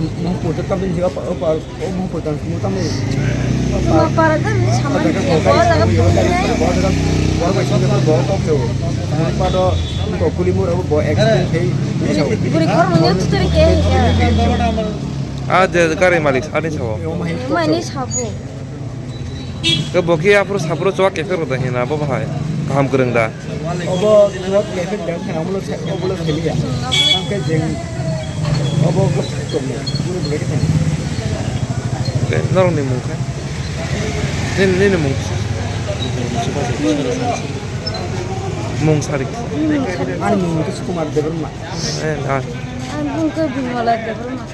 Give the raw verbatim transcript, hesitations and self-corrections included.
Mungpur to tamni higa pa pa o mungpur tang mo tamni. Tuma para tang ni samani ke bo jaga puni nai. Bo jaga bo bai sini bo top to. Mungpa do ko kuli mo bo accident thei. Buri khor mo nyo tuturi ke. A je gari malik ani sabo. Mani sabo. Ke bo khe aphuru saphuru chuwak kephek rwda hina bo bahai kaham kwrwng da. Obo chuwak kephek da khana obo lo se-, obo lo seliya. Tangkhe jeng obo tongya. Buru buru khe tong. Te norok ni mung khe? Nini, nini mung? Mung sari. Ani mung khe Sukumar Debbarma. Eh, ah. Ani mung khe Bimala Debbarma.